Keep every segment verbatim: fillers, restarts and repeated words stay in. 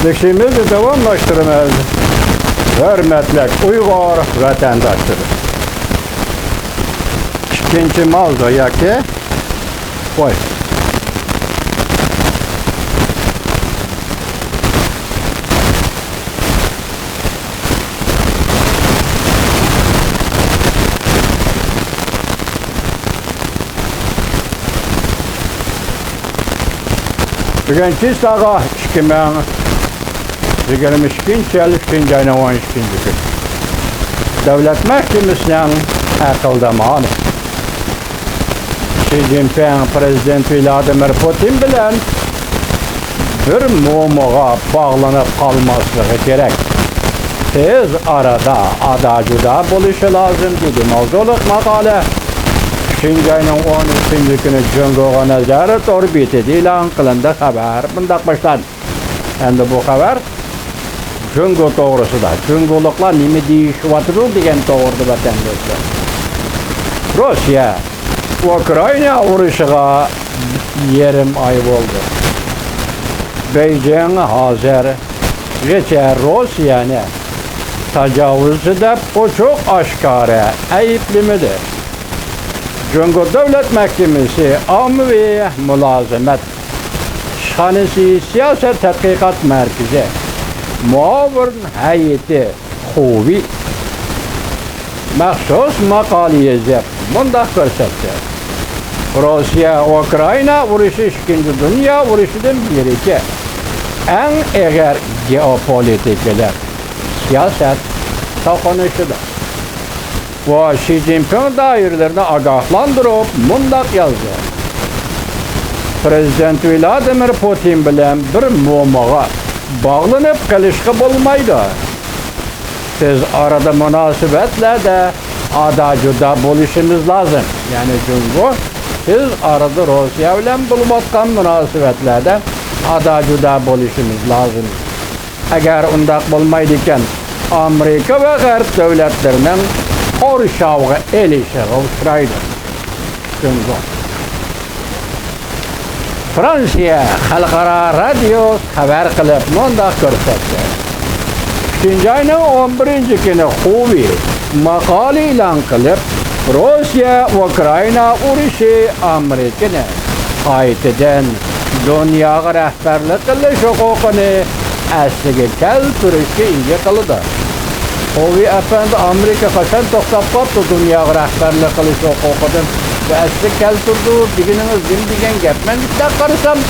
ئىشىمىزنى داۋاملاشتۇرىمىز. ھۆرمەتلىك ئۇيغۇر ۋەتەنداشلىرى. ئىككىنچى ماۋزۇ ياكى قوي. بۈگۈن چىسلاغا ئىككى مىڭ يىگىرمە ئىككىنچى يىل ئۈچىنچى ئاينىڭ ئون ئىككىنچى كۈنى. دۆلەت مەھكىمىسىنىڭ ئەقىلدە مانا شى جىنپىڭ پىرېزىدېنت ۋلادىمىر پۇتىن بىلەن بىر مومىغا باغلىنىپ قالماسلىقى كېرەك. تېز ئارىدا ئادا-جۇدا بولۇشى لازىم، دېدى ماۋزۇلۇق ماقالە. ئۈچىنچى ئاينىڭ ئون ئۈچىنچى كۈنى جۇڭگوغا نەزەر تور بېتىدە ئېلان قىلىندى. خەۋەر مۇنداق باشلاندى. ئەمدى بۇ خەۋەر جۇڭگو توغرىسىدا، جۇڭگولۇقلار نېمە دېيىشىۋاتىدۇ دېگەن توغرىدا، ۋەتەنداشلار. روسىيە ئۇكرائىنا ئۇرۇشىغا يېرىم ئاي بولدى. بېيجىڭ ھازىرغىچە روسىيەنى تاجاۋۇزچى دەپ ئوچۇق-ئاشكارا ئەيىبلىمىدى. جۇڭگو دۆلەت مەھكىمىسى ئاممىۋى مۇلازىمەت ئىشخانىسى سىياسەت تەتقىقات مەركىزى مۇئاۋىن ھەيئىتى خۇۋى مەخسۇس ماقالە يېزىپ، مۇنداق كۆرسەتتى: روسىيە-ئۇكرائىنا ئۇرۇشى ئىككىنچى دۇنيا ئۇرۇشىدىن بېرىكى ئەڭ ئېغىر گېئوپولىتىكىلىق سىياسەت توقۇنۇشىدۇر. ۋۇ شى جىنپىڭ دائىرىلىرىنى ئاگاھلاندۇرۇپ مۇنداق يازدى: پىرېزىدېنت ۋلادىمىر پۇتىن بىلەن بىر مومىغا باغلىنىپ قېلىشقا بولمايدۇ. تېز ئارىدا مۇناسىۋەتلەردە ئادا-جۇدا بولۇشىمىز لازىم. يەنى جۇڭگو تېز ئارىدا روسىيە بىلەن بولۇۋاتقان مۇناسىۋەتلەردە ئادا-جۇدا بولۇشىمىز لازىم. ئەگەر ئۇنداق بولمايدىكەن، ئامېرىكا ۋە غەرب دۆلەتلىرىنىڭ قورشاۋغا ئېلىشىغا ئۇچرايدۇ. جۇڭگو. فرانسىيە خەلقئارا رادىيوسى خەۋەر قىلىپ مۇنداق كۆرسەتتى: ئۈچىنچى ئاينىڭ ئون بىرىنچى كۈنى خۇۋى ماقالە ئېلان قىلىپ، روسىيە-ئۇكرائىنا ئۇرۇشى ئامېرىكىنى قايتىدىن دۇنياغا رەھبەرلىك قىلىش ھوقۇقىنى ئەسلىگە كەلتۈرۈشكە ئىگە قىلىدۇ. خۇۋى ئەپەندى، ئامېرىكا قاچان توختاپ قاپتۇ دۇنياغا رەھبەرلىك قىلىش ھوقۇقىدىن ۋە ئەسلىگە كەلتۈردى دېگىنىڭىز نېمە دېگەن گەپ؟ مەن مۇنداق قارىسام،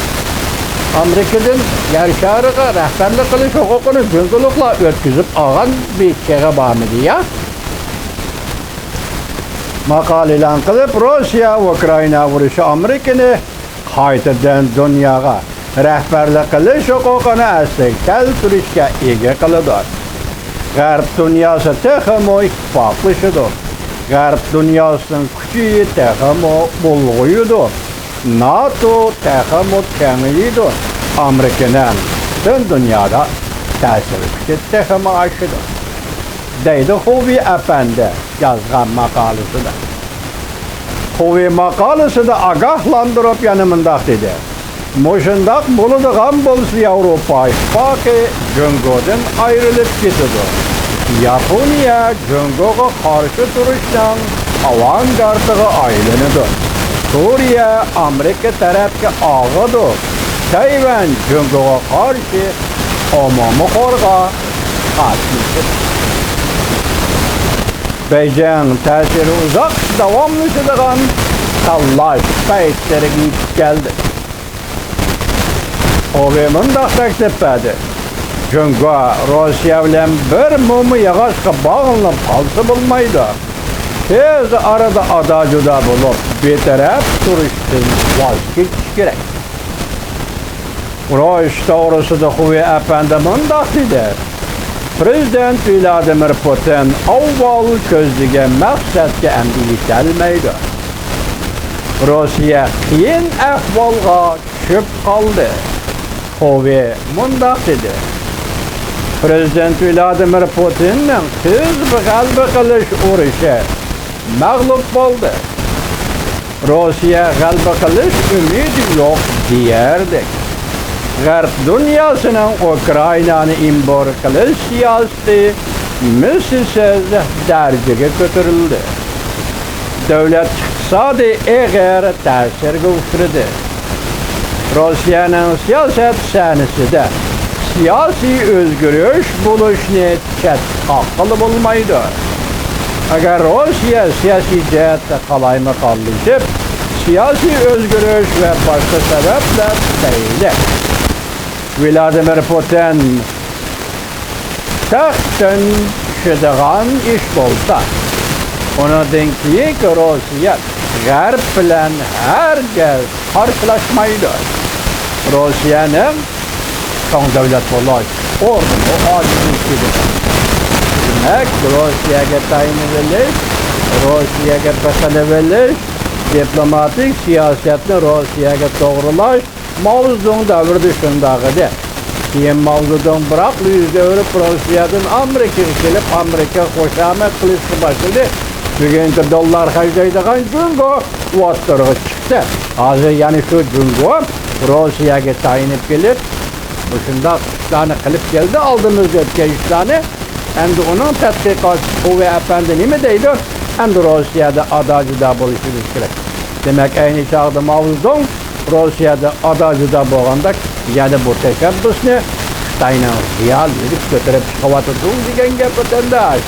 ئامېرىكىدىن يەر شارىغا رەھبەرلىك قىلىش ھوقۇقىنى جۇڭگولۇقلار ئۆتكۈزۈپ ئالغان بىر چېغى بارمىدى يا؟ ماقالە ئېلان قىلىپ، روسىيە-ئۇكرائىنا ئۇرۇشى ئامېرىكىنى قايتىدىن دۇنياغا رەھبەرلىك قىلىش ھوقۇقىنى ئەسلىگە كەلتۈرۈشكە ئىگە قىلىدۇ. غەرب دۇنياسى تېخىمۇ ئىتتىپاقلىشىدۇ. غەرب دۇنياسىنىڭ كۈچى تېخىمۇ ئۇلغىيىدۇ. ناتو تېخىمۇ كېڭىيىدۇ. ئامېرىكىنىڭ پۈتۈن دۇنيادا تەسىر كۈچى تېخىمۇ ئاشىدۇ، دەيدۇ خۇۋى ئەپەندى يازغان ماقالىسىدە. خۇۋى ماقالىسىدە ئاگاھلاندۇرۇپ يەنە مۇنداق دېدى: مۇشۇنداق بولىدىغان بولسا، ياۋروپا ئىتتىپاقى جۇڭگودىن ئايرىلىپ كېتىدۇ. ياپونىيە جۇڭگوغا قارشى تۇرۇشنىڭ ئاۋانگارتىغا ئايلىنىدۇ. سۈرىيە ئامېرىكا تەرەپكە ئاغىدۇ. تەيۋەن جۇڭگوغا قارشى ئومۇمىي قورغا قاتنىشىدۇ. بېيجىڭ تەسىرى ئۇزاق داۋاملىشىدىغان تاللاش پەيتلىرىگە يېتىپ كەلدى. خۇۋى مۇنداق تەكلىپ بەردى: جۇڭگو روسىيە بىلەن بىر موما ياغاچقا باغلىنىپ قالسا بولمايدۇ. تېز ئارىدا ئادا-جۇدا بولۇپ، بىتەرەپ تۇرۇشتىن ۋاز كېچىش كېرەك. ئۇرۇش توغرىسىدا خۇۋى ئەپەندى مۇنداق دېدى: پىرېزىدېنت ۋلادىمىر پۇتىن ئاۋۋال كۆزلىگەن مەقسەتكە ئەمدى يېتەلمەيدۇ. روسىيە قىيىن ئەھۋالغا چۈشۈپ قالدى. خۇۋى مۇنداق دېدى: پىرېزىدېنت ۋلادىمىر پۇتىننىڭ تېز غەلىبە قىلىش ئۇرۇشى مەغلۇپ بولدى. روسىيە غەلىبە قىلىش ئۈمىدى يوق دېيەرلىك. غەرب دۇنياسىنىڭ ئۇكرائىنانى ئىمبور قىلىش سىياسىتى مىسلىسىز دەرىجىگە كۆتۈرۈلدى. دۆلەت ئىقتىسادى ئېغىر تەسىرگە ئۇچرىدى. روسىيەنىڭ سىياسەت سەھنىسىدە سىياسىي ئۆزگىرىش بولۇشنى چەتكە قاققىلى بولمايدۇ. ئەگەر روسىيە سىياسىي جەھەتتە قالايمىقانلىشىپ، سىياسىي ئۆزگىرىش ۋە باشقا سەۋەبلەر تۈپەيلى ۋىلادىمىر پۇتىن تەختتىن چۈشىدىغان ئىش بولسا، ئۇنىڭدىن كېيىنكى روسىيە غەرب بىلەن ھەرگىز قارشىلاشمايدۇ. روسىيەنىڭ چوڭ دۆلەت بولۇش ئورنىمۇ ئاجىزلىشىدۇ. دېمەك، روسىيەگە تايىنىۋېلىش، روسىيەگە بېقىنىۋېلىش، دىپلوماتىك سىياسەتنى روسىيەگە توغرىلاش ماۋزېدۇڭ دەۋرىدە شۇنداق ئىدى. كېيىن ماۋزېدۇڭ بىراقلا يۈز ئۆرۈپ، روسىيەدىن ئامېرىكىغا كېلىپ، ئامېرىكىغا خۇشامەت قىلىشقا باشلىدى. بۈگۈنكى دوللار خەجلەيدىغان جۇڭگو ئوتتۇرىغا چىقتى. ھازىر يەنە شۇ جۇڭگو روسىيەگە تايىنىپ كېلىپ، مۇشۇنداق ئىشلارنى قىلىپ كەلدى، ئالدىمىزدا ئۆتكەن ئىشلارنى. ئەمدى ئۇنىڭ تەتقىقاتچىسى خۇۋېي ئەپەندى نېمە دەيدۇ؟ ئەمدى روسىيەدە ئادا-جۇدا بولۇشىمىز كېرەك. دېمەك، ئەينى چاغدا ماۋزېدۇڭ روسىيەدە ئادا-جۇدا بولغاندەك، يەنە بۇ تەشەببۇسنى خىتاينىڭ زىيالىيلىرى كۆتۈرۈپ چىقىۋاتىدۇ دېگەن گەپ، ۋەتەنداش.